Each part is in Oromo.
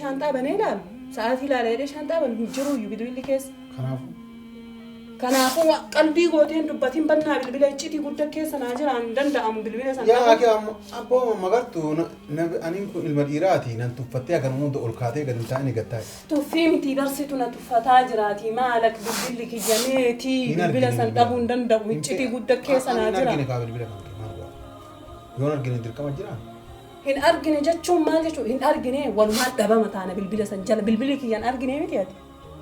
Shaanxaa banee ilaalu sa'aatii ilaala jedhee shaanxaa banu hin jiruuyyu bilbilli keessa. Kanaafuu. Kanaafuu qalbii gootee hin dubbatin bannaa bilbila iccitii gudda keessa naa jira hin danda'amu bilbila san Yaa dhabuu. akhi amma abboo magartu aniin kun ilma dhiiraati nan tuffattee hagan hunda ol kaatee gad hin taa'ini gad taa'i. Tuffii miti barsitu na tuffataa jiraatii maalak bilbilli kiyya meetii Hin bilbila argine san bilbila. dhabuu hin danda'u Hin iccitii gudda keessa Ani naa hin jira. argine kaa bilbila kan kee maal godha. Yoon argine dirqama jiraa? Hin argine jechuun maal jechuu hin argine walumaan dhabama taana bilbila san jala bilbilli kiyya hin argine miti ati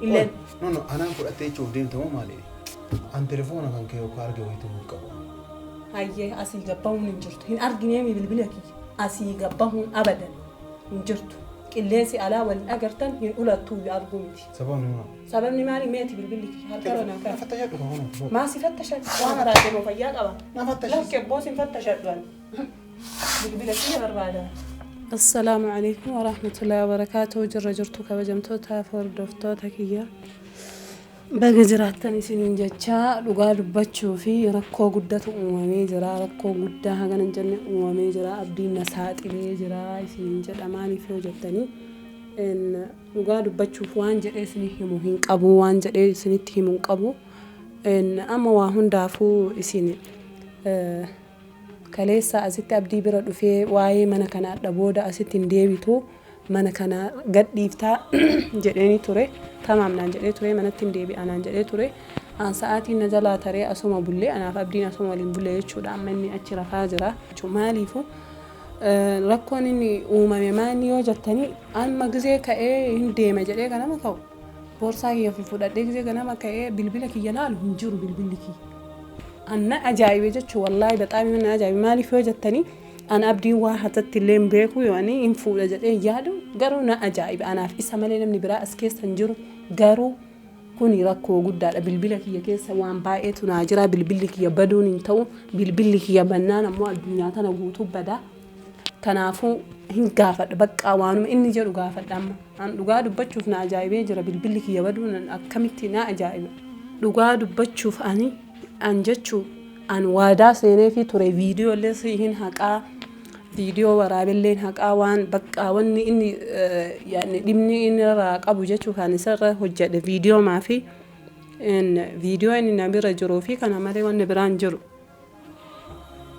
illeen. No no anaan fudhattee jechuuf deemta moo maali? An telefoona kan kee yookaan arge wayituu hin qabu. Hayyee asii gabbahuun hin jirtu hin argineemi bilbila kiyya asii gabbahuun abadan hin jirtu qilleensi alaa wal hin agartan hin ulattuuyyu arguu miti. Sababni maal? Sababni maali meeti bilbilli kiyya harkarra naa Na kaa'i. fattashadhu kaa kunoo. Maa si fattashadhu waan araadde moo fayyaa qaba. Na fattashiisi. Lakki abboo sin fattashadhu ani. Bilbila kiyya barbaada. Assalaamu Aleykum Warahmatullahi Wabarakaatuh Jirra jirtu kabajamtoota fi hordoftoota kiyya baga jiraattan isiniin jechaa dhugaa dubbachuu fi rakkoo guddatu uumamee jira rakkoo guddaa hagana hin jenne uumamee jira abdiin na saaxilee jira isiniin jedha maaliif yoo jettanii dhugaa dubbachuuf waan jedhee isinii himu hin qabu waan jedhee isinitti himu hin qabu amma waa hundaafuu isin Kaleessa asitti Abdii bira dhufee waa'ee mana kana adha booda asitti hin deebitu mana kana gadhiiftaa jedheeni ture. Tamaam naan jedhee ture manatti hin deebi'a naan jedhee ture. An sa'aatiin na jalaa taree asuma bulle anaaf Abdiin asuma waliin bulle jechuudha. Amma inni achi rafaa jira. Maaliifu rakkoon inni uumame maanni yoo jettanii amma gizee ka'ee hin deema jedhee ganama ka'u boorsaa kiyya fudhadhee gizee ganama ka'ee bilbila kiyya laalu hin jiru bilbilli kiyya. An na ajaa'ibe jechuun wallaahi baxaami na ajaa'ibe maaliif yoo jettanii an abdiin waa hatatti illee hin beeku yoo ani hin fuudha jedhee hin yaadu garuu na ajaa'ibe anaaf isa malee namni biraa as keessa hin jiru garuu kuni rakkoo guddaadha bilbila kiyya keessa waan baay'eetu naa jira bilbilli kiyya baduun hin ta'u bilbilli kiyya bannaan ammoo addunyaa tana guutuu bada kanaafuu hin gaafadha baqqaa waanuma inni jedhu gaafadha amma an dhugaa dubbachuuf na ajaa'ibee jira bilbilli kiyya baduun akkamitti na ajaa'iba dhugaa dubbachuuf ani An jechu an waadaa seeneefii ture viidiyoo illee si hin haqaa viidiyoo waraabellee hin haqaa waan baqqaa wanni inni yaani dhimni inni irraa qabu jechuu kan isarra hojjedhe viidiyoo maafi viidiyoo inni na bira jiruu fi kana malee wanni biraan jiru.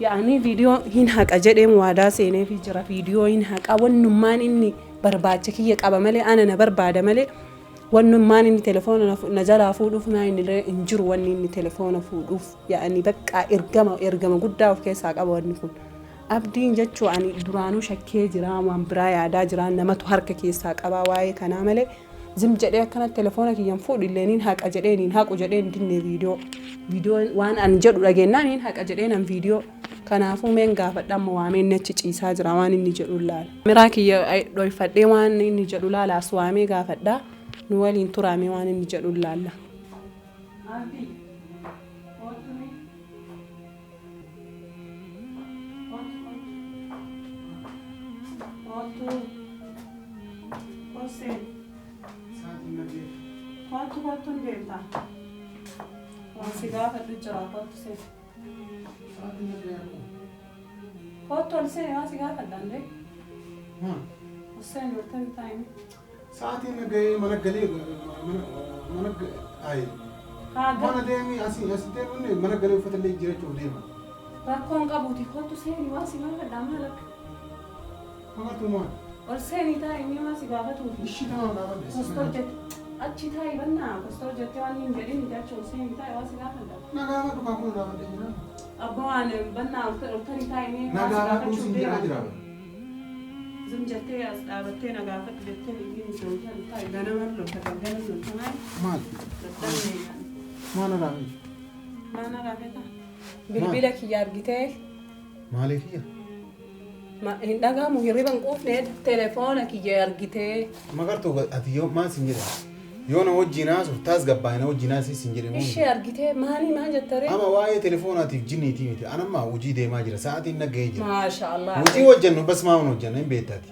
Yaani viidiyoo hin haqa jedheen waadaa seeneefii jira viidiyoo hin haqa wannummaan inni barbaacha kiyya qaba malee ana na barbaada malee Wannummaan inni telefoona na na jalaa fuudhuuf maa inni illee hin jiru wanni inni telefoona fuudhuuf yaa'anii baqqaa ergama ergama guddaa of keessaa qaba wanni kun. Abdiin jechuu ani duraanuu shakkee jira waan biraa yaadaa jira namatu harka keessaa qabaa waa'ee kanaa malee zim jedhee akkanatti telefoona kiyyan fuudhu illee niin haqa jedhee niin haqu jedhee hin dinne viidiyoo viidiyoo waan ani jedhu dhageennaan niin haqa jedhee nan viidiyoo kanaafuu meen gaafadha amma waamee inni achi ciisaa jira waan inni jedhu laala. Miraa kiyya dhoyfadhee waan inni jedhu laala as waamee gaafadha nu waliin turaa mee waan inni jedhu laalla. Abdi koottu mee. Koottu koottu. Koottu. Koottu seeni. Koottu koottu hin deemta. Waan si gaafadhu jira koottu seeni. Koottu ol seeni waan si gaafadha indee. Maal? Ol seeni ol tani taa'imi. Sa'aatiin na ga'ee mana galee mana mana ayi. Haa Mana deemii asii as deemuun mana galee uffata illee jirachuuf deema. Rakkoon qabuuti kottu seeni waan si gaafadha maal akka. Maqatu maal? Ol seenii taa'i mee waan si gaafatuufi. Ishii tamaam gaafadhe. Kostor jette achi taa'i bannaa kostor jettee waan hin jedhin achi ol seenii taa'i waan si gaafadha. Na gaafadhu kaa kun gaafadhe jira. Abbaa waan bannaa ol tarii taa'i mee Na waan si gaafadhu gaafachuuf siin jedhaa deema. jira. Zim jettee as dhaabattee na gaafadhu jettee hin ol tarii taa'i ganama lolta galgala lolta maal Maal? dadhabne. Maal irraa feete? Maal narraa feeta? Bilbila kiyya argitee Maalii kiyya? Hin dhagahamu hirriba hin quufne telefoona kiyya argitee. Magartuu ati yoo maal sin jedhe yoo na wajjin haasuf taasgabbaa'e na wajjin haasii sin jedhe moo Ishee argitee maalii maal jetta ree? Ama waa'ee telefoonaatiif jinniitii miti an amma hojii deemaa jira sa'aatiin na ga'ee jira. Maasha Allah. Hojii hojjennu bas maa hojjenna hin beektaati.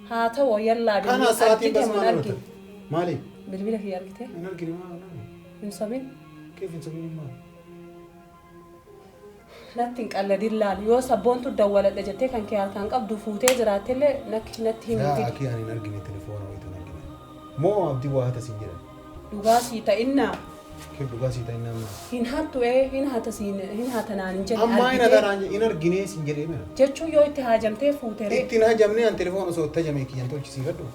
Haa ta'u yallaa Kana bilbila sa'aatiin argite bas moo hin maal argine? hojjetan? Maali? Bilbila kiyya argitee? Hin argine maal? Hin sobin. Keef hin sobin maal? Natti hin qalladin laal. Yoo sabboontu dawwaladha jettee kan kee harkaan qabdu fuutee jiraattellee natti himi Yaa fidi. akii ani hin argine telefoona wayitu hin argine. Moo abdii waa hata siin jedhan. Dhugaa sii ta'innaa. Kee dhugaa sii ta'innaa maa. Hin hattu ee hin hata siin hin hata naan hin jenne Ammaa hin argitee. hata naan hin argine siin jedhee mira. Jechuun yoo itti haajamtee fuute ree. Itti hin hajamne an telefoona osoo itti hajamee kiyyan tolchisiifadhu.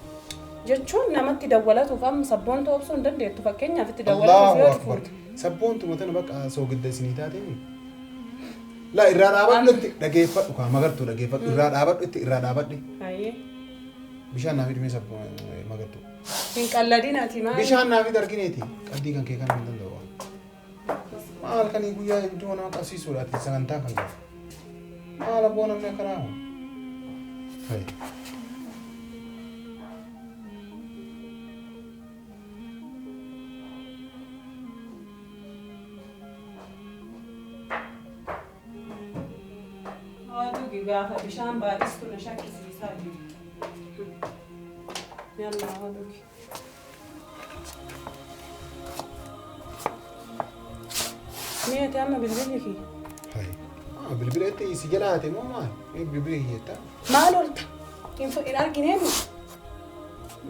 Jechuun namatti dawwalatuuf amma sabboontu obsuu hin dandeettu fakkeenyaaf itti dawwalatuuf Allahu yoo akbar. fuute. Sabboontuma tana bakka soogidda isinii taateemi. La irraa dhaabadhu itti dhageeffadhu kaa magartuu dhageeffadhu irraa dhaabadhu itti irraa dhaabadhe. Hayyee. Bishaan naa fidi mee sabboon magartuu. Hin qalladin ati maali? Bishaan naa fidi argineeti. Qaddii kan kee kana hin danda'u. Maal kanii guyyaa iddoo nama qabsiisuudha ati sagantaa kan qabu. Maal abboo namni akkanaa kun? Hayi. Haa dhugi gaafa bishaan baay'istu na shakkisiisaa jiru. Yallaa haa dhugi. Mee ati amma bilbilli kiyya. Hayi. Ah, bilbila itti si jala haate moo maal? Mee bilbila kiyya Maal olta? Hin argineemi?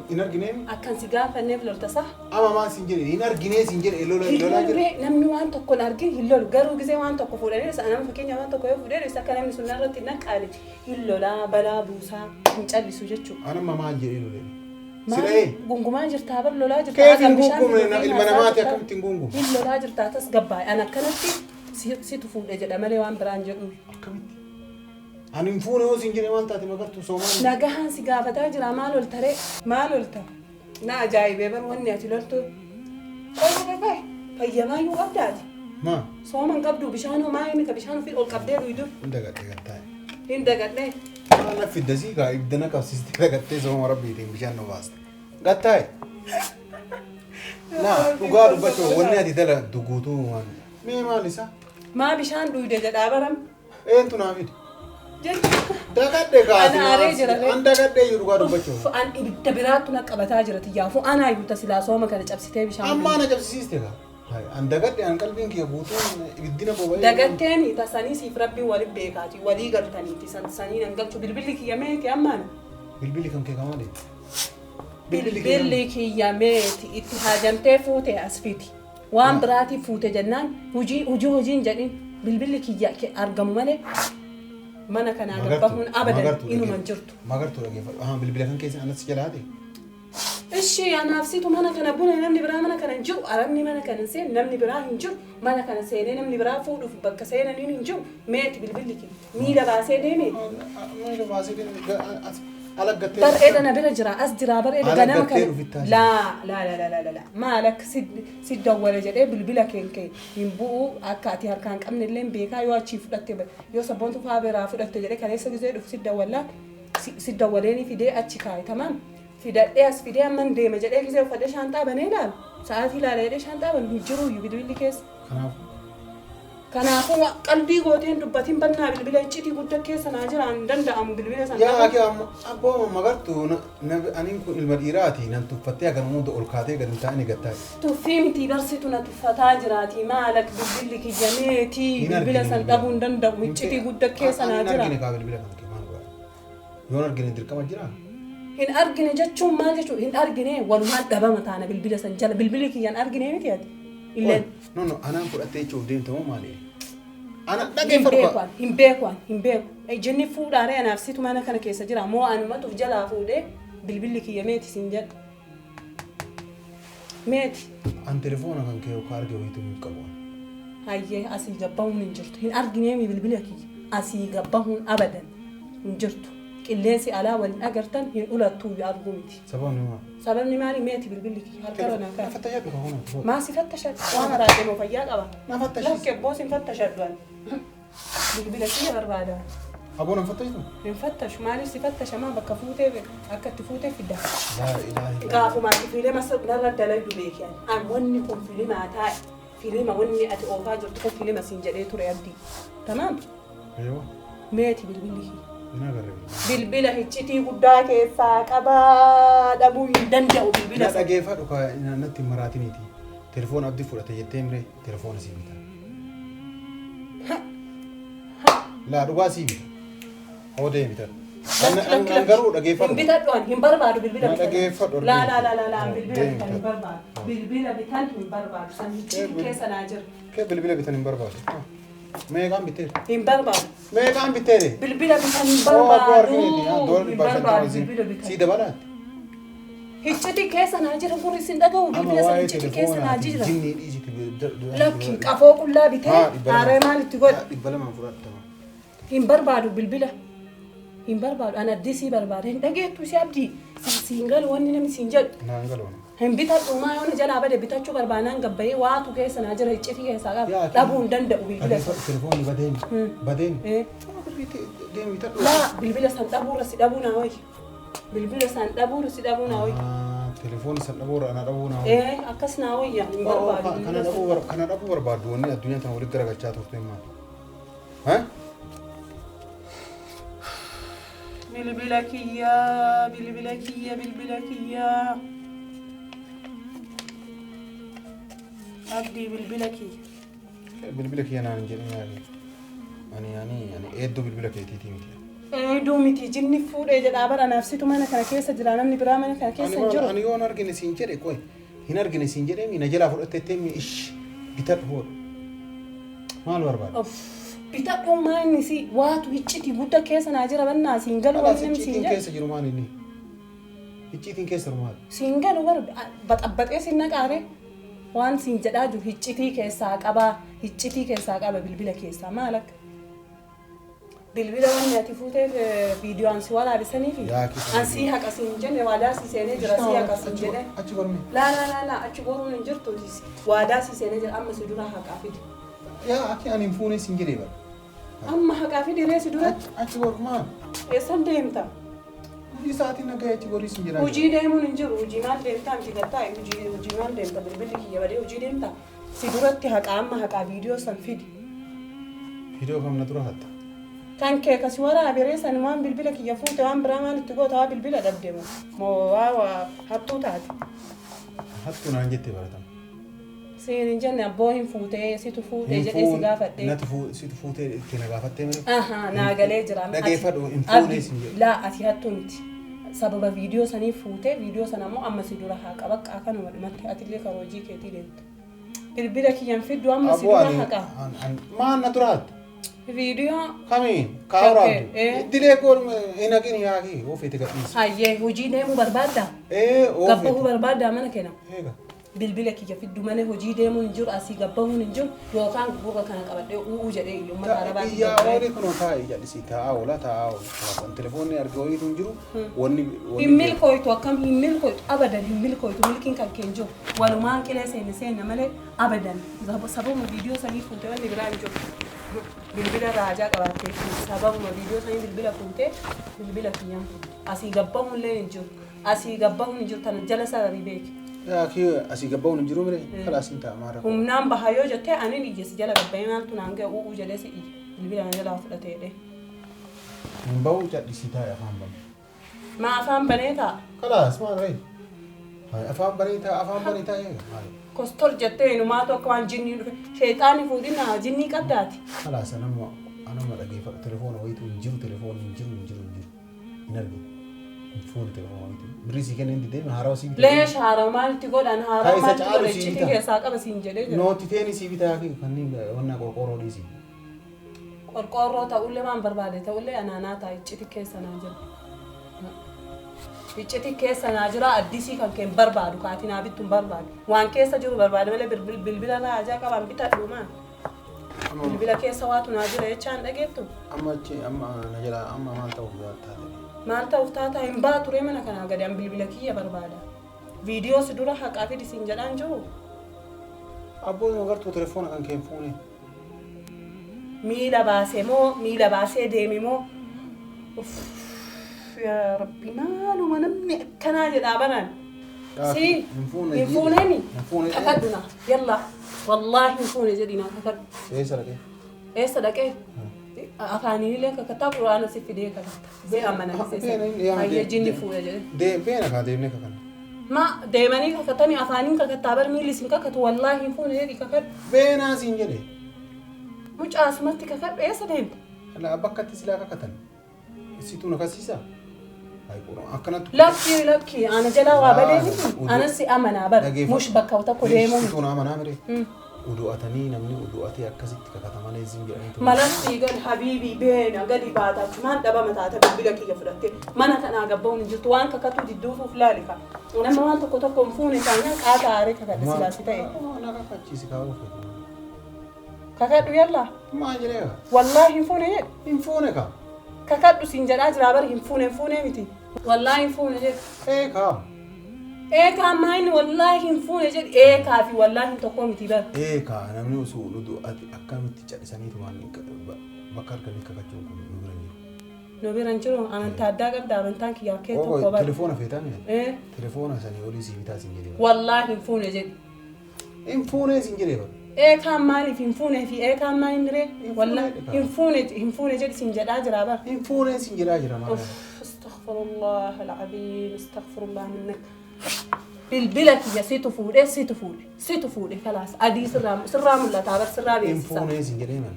Hin argineemi? Akkan si gaafanneef lolta sah? Ama maal siin jedhe hin arginee siin jedhe lola Hin lolaa jira. lollee namni waan tokko hin argin hin lolu garuu gisee waan tokko fuudhanii isa nama fakkeenya waan tokko yoo fuudhee isa akka namni sun irratti hin naqqaale hin lolaa balaa buusaa hin callisu jechuudha. An amma maal jedhee lolee? Si Maal dha'ee? gungumaa jirtaa bar lolaa jirtaa Keef hin hagam bishaan gungumne fiduu fi ilma haasaa namaati jirtaa akkamitti hin gungumu? hin lolaa jirtaa tas gabbaa'e an akkanatti situ fuudhe jedha malee waan biraan jedhu. Akkamitti? Ani hin fuune yoo siin jedhe maal taate magartuu soomaan? Nagahaan si gaafataa jira maal ol taree maal ol ta na ajaa'ibee bar wanni ati loltu qoy qoy qoy fayyamaayyuu qabdaati. Maa? Sooma hin qabdu bishaan homaa inni ka bishaan ofii ol qabdee dhuydu Hin dagadhe gattaa'e. hin dagadhee. Maal na fidda sii kaa ibidda na qabsiistee dagattee sooma rabbiitiin bishaan nu baaste. Gattaa'e. Naa dhugaa dubbachuu wanni ati dalagdu guutuu waan. Mee maal isaa? Maa bishaan dhuyde jedhaa baram. Eentu naa fide? Jechuun Dagadhe kaa Ana aaree jira ree. An dagadhe iyyuu dhugaa dubbachuuf. An ibidda biraattu na qabataa jira tiyyaafu anaayyuu tasilaa sooma kana cabsitee bishaan Ammaa na cabsisiiste kaa. Hai, an dagadhe an qalbiin kiyya guutuun ibiddina boba'ee. Dagatteen tasanii siif rabbiin waliin beekaati walii galtaniiti sanii nan galchu bilbilli kiyya meeti ammaan. Bilbilli kan kee kamaali? Bilbilli kee Bilbilli kiyya meeti itti haajamtee fuute as fidi. Waan biraatii fuute jennaan hojii hojii hojiin jedhin bilbilli kiyya argamu malee mana kanaa gabbahuun abadan inuma hin jirtu. Magartuu dhageeffadhu. Ahaa bilbila kan keessa anas jala haate. Ishi anaaf situ mana kana bune namni biraa mana kana hin jiru arabni mana kana hin seene namni biraa hin jiru mana kana seenee namni biraa fuudhuuf bakka seenaniin hin jiru meeti bilbilli kiyya miila baasee deeme. Miila baasee deeme ala gattee. Bar'eedha na bira jira as jira bar'eedha Ala ganama gattee kana dhufittaa jira. laa laa laa laa laa laa maal akka si dawwale jedhee bilbila keen kee hin bu'u akka ati harkaan hin qabne illee beekaa yoo achii fudhatte yoo sabboontu faa biraa fudhatte jedhee kaleessa gisee dhufu si dawwallaa si dawwaleeni fidee achi kaa'e tamaam fidadhee as fidee amman deema jedhee gisee uffadhee shaanxaa banee ilaalu sa'aatii ilaala jedhee shaanxaa banu hin jiruyyuu bilbilli keessa. Kanaafuu. Kanaafuu qalbii gooteen dubbatiin bannaa bilbila iccitii guddaa keessa naa jira hin danda'amu bilbila sana. Yaa akee amma abboo magartuu aniin kun ilma dhiiraati nan tuffattee hagan hunda ol kaatee gad hin taa'in gattaa'e. Tuffii miti barsitu na tuffataa jiraati maalak bilbilli kiyya meetii Hin bilbila argine san bilbila. dhabuu hin danda'u iccitii guddaa keessa naa Ani hin jira. argine kaa bilbila kan kee maal godha? Yoon argine dirqama jiraa? Hin argine jechuun maal jechuun hin argine walumaan dhabama taana bilbila san jala bilbilli kiyya hin argine miti ati. Illeen. No no anaan fudhattee jechuuf deemta moo maali? Ana Hin dhageeffadhu beeku kaa. ani, hin beeku ani, hin beeku. Jinni fuudhaaree anaaf situ mana kana keessa jira moo anumatuuf jalaa fuudhee bilbilli kiyya meeti siin jedha. Meeti. An telefoona kan kee yookaan arge wayitu hin qabu. Hayyee asii gabbahuun hin jirtu. Hin argineemi bilbila kiyya. Asii gabbahuun abadan hin jirtu. Qilleensi alaa waliin agartan hin ulattuu arguu miti. Sababni maal? Sababni maali meeti bilbilli kiyya harka irra naa Na kaa'e. fattashadhu kaa kun. Maa si fattashadhu? Waan haraadhe moo fayyaa qaba? Na fattashiis. Lakke boos hin fattashadhu ani. Bilbila kiyya barbaada. Aboo na fattashitu? Hin fattashu maaliif si fattashamaa bakka fuutee akka itti fuutee fidda. Laa ilaaha illallah. Gaafuma ati fiilima narra dalaydu beeki ani. An wanni kun fiilimaa taa'e fiilima wanni ati oofaa jirtu kun fiilima siin jedhee ture abdii. Tamaam? Eeyyoo. Meeti bilbilli kiyya. Hin agarre bilbila. Bilbila iccitii guddaa keessaa qabaa dhabuu hin danda'u bilbila Na sana. dhageeffadhu kaa natti hin maraatiniiti. Telefoona abdii fudhate jettee miree telefoona sii bita. Laa dhugaa sii bita. Hoo deemi bitadhu. Lakki An lakki an garuu lakki. dhageeffadhu. Hin bitadhu ani hin barbaadu bilbila Na bitan. dhageeffadhu Laa arginu. laa laa laa laa bilbila Deemi bitan hin bitadhu. barbaadu. Bilbila bitan hin barbaadu. San hicciti keessa naa jira. Kee bilbila bitan hin barbaadu. Meeqaan bitteere? Hin barbaadu. Meeqaan bitteere? Bilbila bitan hin Oo abboo barbaadu. argineeti. Doora Hin 150 barbaadu siin. bilbila bitan. Sii dabalaatti. Hicciti keessa naa jira gurri sin dhaga'u Amma bilbila san waa'ee hicciti keessa naa telefoonaatii jira. jinnii dhiisiti. Lakki qafoo qullaa bitee haaree maal itti godhe? 200 fudhattama. Hin barbaadu bilbila. Hin barbaadu. Ani addisii barbaada. Hin dhageettu si abdii. Siin galu wanni namni siin jedhu. Naan galoon. Hin bitadhu maa yoona jalaa bade bitachuu barbaanaan gabbayee waatu keessa naa jira iccitii keessaa qaba. Dhabuu hin danda'u bilbila san. Dhageeffadhu telefoonni badeen. Badeen. Eh. Deemi bitadhu. Laa bilbila san dhabuurra si dhabuu naa wayya. Bilbila san dhabuurra si dhabuu naa wayya. Telefoonni san dhabuurra ana dhabuu naa wayya. Eh akkas naa wayya hin barbaadu Kana bilbila san. dhabuu kana dhabuu barbaaddu wanni addunyaa tana walitti garagalchaa turte maali? Ha? Bilbila kiyya bilbila kiyya bilbila kiyya. Abdii bilbila kiyya. Bilbila kiyya naan hin jedhin yaali. Ani ani ani eeddoo bilbila keetiitii miti. Eeduu miti jinni fuudhee jedhaa bara anaaf situ mana kana keessa jira namni biraa mana kana Ani keessa hin maal jiru. ani yoo hin argine siin jedhe qoy hin argine siin jedhee mi na jalaa fudhatteettee mi ish bitadhu hoodhu. Maal barbaada? Of bitadhu maa inni si waatu iccitii gudda keessa naa jira bannaa siin galu Kalaas wanni namni siin icciitiin jedhu. keessa jiru maal inni? Icciitiin keessa jiru maal? Siin galu bar baxabbaxee siin naqaare waan siin jedhaa jiru hiccitii keessaa qabaa hiccitii keessaa qaba bilbila keessaa maal akka bilbila wanni ati fuuteef viidiyoon si waraabisaniifi Yaa kisa an sii haqa siin jenne waadaa si seenee jira sii haqa siin jedhe Achi gorme. laa laa laa laa achi goruun hin jirtu waadaa si seenee jira amma si dura haqaa fidi Yaa akki ani hin fuune siin jedhee bara. amma haqaa fidi ree si duratti Achi gor maal? eessan deemta Hojii sa'aatiin nagaya achi gorii siin jedhaa. Hojii deemuun hin jiru. Hojii maal deemtaa miti gattaa'e hojii hojii maal deemta bilbilli kiyya badee hojii deemta. Si duratti haqaa amma haqaa viidiyoo san fidi. Viidiyoo kam na dura hatta? Kan kee kasi waraabe ree san waan bilbila kiyya fuute waan biraa maal itti goota waa bilbila dhabde moo moo waa waa hattuu taate. Hattuu naan jette baratama. Siin hin jenne abboo hin fuutee situ fuudhee Hin jedhee si fuun gaafadhee. natu fuu situ fuutee itti na gaafattee malee. Ahaa naa galee jira. Ati Dhageeffadhu hin fuunee abdi siin jedhe. laa ati hattuu miti. Sababa viidiyoo sanii fuutee viidiyoo sana ammoo amma si dura haa qabaqqaa kanuma dhumatti atillee kan hojii keetii deemta. Bilbila kiyyan fiddu amma si Aboo dura ani haqaa. an an maal na dura hatta? Viidiyoo Kamiin? Kaa Shakkee, waraabdu? ee. Iddilee goon hin haqin yaaki oo feete gadhiisi. Hayyee hojii deemuu barbaaddaa? Ee oo Gabbahuu feete. barbaaddaa mana keena? Eega. Bilbila kiyya fiddu malee hojii deemuun hin jiru asii gabbahuun hin jiru yookaan gurra kana qabadhee u'uu jedhee iyyu uummata arabaatti Biyyaa gabbaree. oolee kunoo taa'e jallisii taa'aa oola taa'aa oola. Telefoonni arga wayiitu hin jiru. Wanni Hin milkooytu akkam hin milkooytu abadan hin milkooytu milkiin kan kee hin jiru walumaan qilee seenne seenne malee abadan sababuma viidiyoo sanii fuute wanni biraa hin jiru. Bilbila raajaa qabaattee sababuma viidiyoo sanii bilbila fuute bilbila kiyyaan fuute asii gabbahuun illee hin jiru asii gabbahuun hin jiru tana jala sararii beeki. Yaaki asii gabba'uun hin jiru mire kalaas hin ta'a maal rakkoo. Humnaan baha yoo jettee anin iyye si jala gabbayee maaltu naan ga'e u'uu jedhee si iyye bilbila na jalaa fudhatee jedhee. Hin ba'u callisii taa'e afaan bane. Maa afaan banee taa'a? Kalaas maal ree? Afaan banee taa'a afaan banee taa'e maal? Kostor jettee inumaatu akka waan jinnii dhufe sheexaani fuudhina jinnii qabdaati. Kalaas anamma anamma dhageeffadhu telefoona wayiitu hin jiru telefoonni hin jiru hin jiru hin jiru hin arginu. Hin fuune telefoona wayiitu birrii sii kenneen didee haarawaa sii bitee. Leesh haarawa maalitti godhan Kaa haarawa isa maalitti caalu godhan sii iccitii bita. keessaa qaba siin jedhee jira. Nooti teeni sii bitaa fi kanneen wannaa qorqoorroo dhiisii. Qorqoorroo ta'ullee waan barbaade ta'ullee anaanaa ta'a icciti keessa naa jira. Icciti keessa naa jira addisii kan kee hin barbaadu kaati naa bittu hin barbaadu. Waan keessa jiru barbaade malee bilbila irraa hajaa qabaan bitadhu maa. Bilbila keessa waatu naa jira jechaan dhageettu. Amma achi amma na jalaa amma maal ta'uuf taate? Maal ta'uuf taataa hin baatu ree mana kanaa gadi an bilbila kiyya barbaada. Viidiyoo si dura haqaa fidi siin jedhaan jiru. Abboon agartuu telefoona kan kee hin fuune. Miila baasee moo miila baasee deeme moo uff yaa rabbi maaluma namni akkanaa jedhaa banaan. Si Hin fuune hin fuuneemi Hin fuune. kakadhu na yalla wallaahi hin fuune jedhi naa kakadhu. Eessa dhaqee? Eessa dhaqee? Afaaniinillee kakattaa quraana si fidee kakatta. Si amanamsiisa. Hayyee jinni fuudha jedhe. Beena kaa deemnee kakanna. Ma deemanii kakatanii afaaniin kakattaa bar miilli sin kakatu wallaahi hin fuune jedhi kakadhu. Beenaa siin jedhe. Mucaa asumatti kakadhu eessa deemta? Bakka itti silaa kakatan. Situ na kasiisa? Akkanatti. Lakki, lakki, ana jalaa waa badee miti. Anas si amanaa bara. Mush bakka tokko deemuu miti. Situ na amanaa mire. Udu'atanii namni udu'atee akkasitti kakata malee zim jedhanii ture. Manatti gal habiibii, beena gadi baata, achumaan dhabama taata. Bilbila kiyya fudhattee mana kanaa gabba'uun hin jirtu. Waan kakatuu didduufuuf laali ka. Nama waan tokko tokko hin fuune taanaan qaata aaree kakadha silaa si ta'e. Na kakachiisi kaa'uu feetu. Kakadhu, yallaa. Maal jedhee kaa? Wallaahi hin fuune jedhe. Hin fuune kaa. Kakadhu siin jedhaa jira bari. Hin fuune, hin fuune miti. Wallaahi hin fuune jedhe. Ee kaa. Eekaa maayini? Wallaahi hin fuune jedhe. Eekaa fi wallaahi tokko miti bara. Ee kaa, namni osoo udu'ate akkamitti callisaniitu waan bakka arganii kakachuun kun nu bira hin jiru. Nu bira hin jiru. Amantaa addaa qabda, amantaan kiyyaa kee tokko bara. Telefoona feetaa miti? Ee. Telefoona sanii olii sii bitaa siin jedhee bara. Wallaahi hin fuune jedhe. Hin fuunee siin jedhee bara. Eekaan maaliif hin fuunee fi eekaan maal inni ree? Hin Wallaahi fuunee. hin fuune, hin fuune jedhi siin jedhaa jira bara. Hin fuunee siin jedhaa jira maal? Uff, astaghfirullah alazim, astaghfirullah minnak. Bilbila kiyya situ fuudhee, situ fuudhe, situ fuudhe, kalaas adii sirraa sirraa mul'ataa bar, sirraa Hin beeksisa. fuunee siin jedhee man.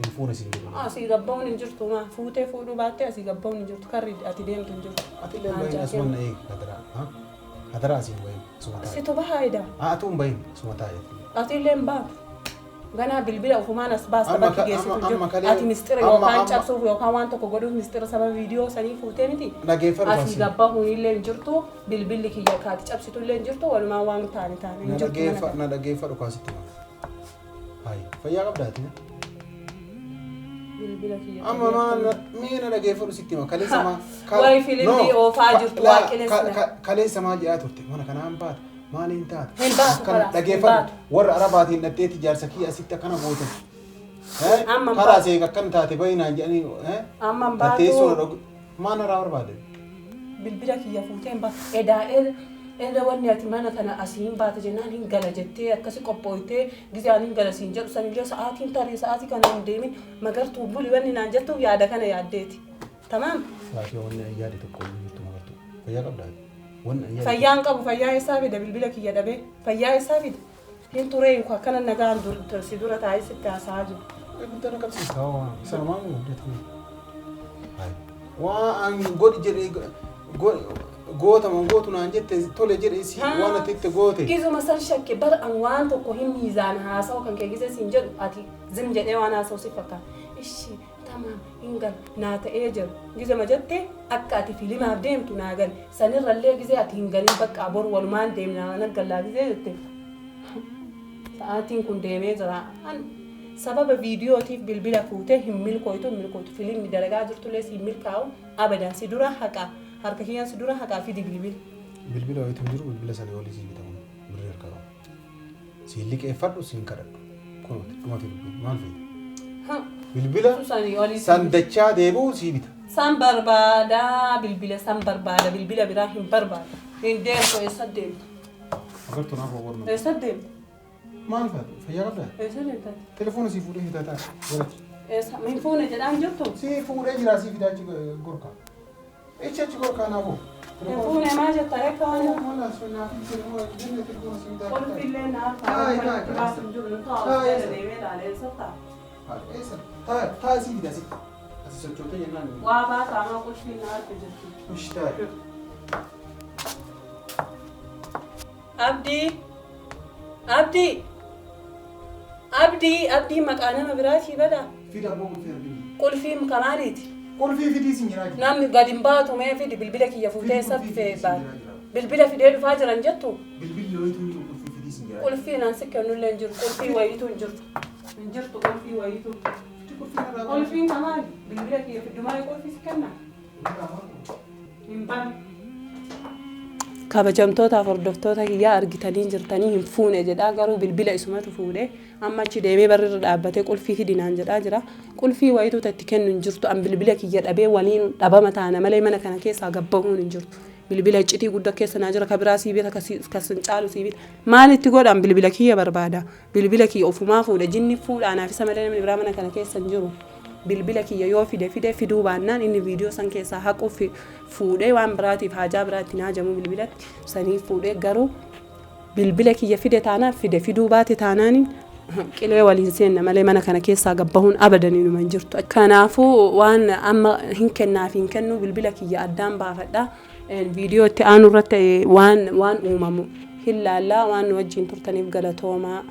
Hin fuune siin jedhee. Asii gabba'uun hin jirtu, maa fuutee fuudhuu baattee asii gabba'uun hin jirtu, karri ati deemtu hin jirtu. Ati illee bahin, asuma na eegi hadaraa. Hadaraa asiin bahin, asuma taa'i. Situ bahaa ida. Haa, atu hin bahin, asuma taa'i. Ati illee hin baatu. Ganaa bilbila ofumaan as baasta, Amma bakki geessitu amma jiru. amma Ati mistira amma yookaan cabsuuf yookaan waan tokko godhuuf mistira sababa viidiyoo sanii fuutee miti. Dhageeffadhu Asii kaasii. gabbahuun illee hin jirtu, bilbilli kiyya kaati cabsitu illee hin jirtu, walumaa waan taane taane hin Na jirtu mana dhageeffa kana. Na dhageeffadhu kaasitti ma. Hayi, fayyaa qabdaati. Bilbila kiyya. Amma maal mee na dhageeffadhu sitti hima, kaleessa maa Wayi fiilmii oofaa jirtu, waaqilessa. Kaleessa maal jedhaa turte? Mana kanaan baata, maaliin taata? Hin baatu, Akkana kalaas, hin dhageeffadhu, baatu. warra arabaatiin dhatteetti jaarsa kiyya asitti akkana gootan. Amma hin Karaa baatu. seeka akkana taate bayinaan jedhanii. Amma hin Teessoo baatu. Maal narraa barbaade? Bilbila kiyya fuutee hin baatu. Edaa ela wanni ati mana kana asii hin baate jennaan hin gala jettee akkasi qophooytee, gizee ani hin gala siin jedhu sanillee sa'aatiin tarii sa'aatii kana hin deemin, Magartuu buli wanni naan jettuuf yaada kana yaaddeeti. Tamaam? Sa'aatii wanni ani yaade tokko iyyuu jirtu, Magartuu. Fayyaa qabdaati. Wanni ani yaade. Fayyaan qabu, fayyaa eessaa fida? Bilbila kiyya dhabee fayyaa eessaa fida? Hin turee yookaan akkana nagaan si dura taa'ee sitti haasa'aa jiru. Guddaa na qabsiista waan sanumaan guddatu. Waan an godhi jedhee gootama gootu naan jette, tole jedhe si waan ati itti goote. Gizuma san shakke bar, an waan tokko hin miizaan haasa'u kan kee gizee siin jedhu ati zim jedhee waan haasa'u si fakkaata. Ishi, tamaam, hin gal naa ta'ee jiru. Gizuma jette akka ati filimaaf deemtu naa gal. Sanirrallee gizee ati hin galin, bakka boru walumaan deemna nan gallaa gizee jette. Sa'aatiin kun deemee jira. An sababa viidiyootiif bilbila fuutee hin milkooytu, hin milkooytu. Filimni dalagaa jirtullee si hin milkaa'u abadan, si dura haqaa, harka kiyyaan si dura haqaa, fidi bilbila. Bilbila wayitu hin jiru, bilbila sanii olii sii bitamu birrii harka qabu. Siin liqeeffadhu, siin kadhadhu. Kun dhumate dubbiin, maal feete? Bilbila Sanii olii san dachaa deebi'u sii bita. San barbaada, bilbila san barbaada, bilbila biraa hin barbaada. Hin deemtu, eessa deemtu? Agartuu naaf warra. Eessa deemtu? Maal faatu? Fayyaa qabdaa? Eessa deemta? Telefoona sii fuudhee fidaa ta'a. Godhachi. Eessa? Hin fuune jedhaan jirtu? Sii fuudhee jira, sii fidaa achi gorka. Ichi achi gorkaa naafuu. Hin fuune maa jetta reekka waan? Maal asii naaf telefoona jenne, telefoona sii fidaa. Qulfillee naaf Taa'e, taa'e, baasu hin jiru. taa'e. Taa'u jala deemee ilaalee, eessa ta'a? Eessa? Taa'e, taa'e, sii fida asitti. Asi sochootee jennaan. Waa baasaa maa, qulfiin na harka jirti. Ishi, taa'e. Abdii! Abdii! Abdii! Abdii maqaa nama biraatii bada. Fida abboo, qulfii arginu. Qulfiin kamaaliiti? Qulfii fidii sin jiraa jira. Namni gadi hin baatu, mee fidi bilbila kiyya fuutee eessa fee baate? Bilbila fidee dhufaa jiran jettu? Bilbilli wayitu hin jiru, qulfii fidii sin jiraa. Qulfii naan si kennullee hin jiru. Qulfii wayiitu hin jirtu. Hin jirtu qulfii wayiitu. Qulfii narraa Qulfiin kamaali? Bilbila kiyya fiddu malee qulfii si kenna? Hin bane. Kabajamtootaaf hordoftoota kiyyaa, argitanii jirtanii, hin fuune jedhaa, garuu bilbila isumatu fuudhee amma achi deemee barri irra dhaabbatee qulfii fidinaan jedhaa jira. Qulfii wayituu itti kennu hin jirtu. An bilbila kiyya dhabee waliin dhabama taana malee mana kana keessaa gabbahuun hin jirtu. Bilbila iccitii guddaa keessa naa jira, ka biraa sii bita, ka sin caalu sii bita. Maal itti godhan? Bilbila kiyya barbaada. Bilbila kiyya ofumaa fuudhe, jinni fuudha, anaaf isa malee namni biraa mana kana keessa hin jiru. Bilbila kiyya yoo fide fide, fiduu baannaan inni viidiyoo san keessaa haquu fuudhee waan biraatiif haajaa biraatti haajamu bilbilatti sanii fuudhee, garuu bilbila kiyya fide taanaan fide, fiduu baate taanaaniin Qilee waliin seenna malee mana kana keessaa gabbahuun abadan inuma hin jirtu. Kanaafuu waan amma hin kennaaf hin kennu, bilbila kiyya addaan baafadha. Viidiyoo itti aanu irratti waan uumamu hin laallaa. Waan nu wajjin turtaniif galatoomaa.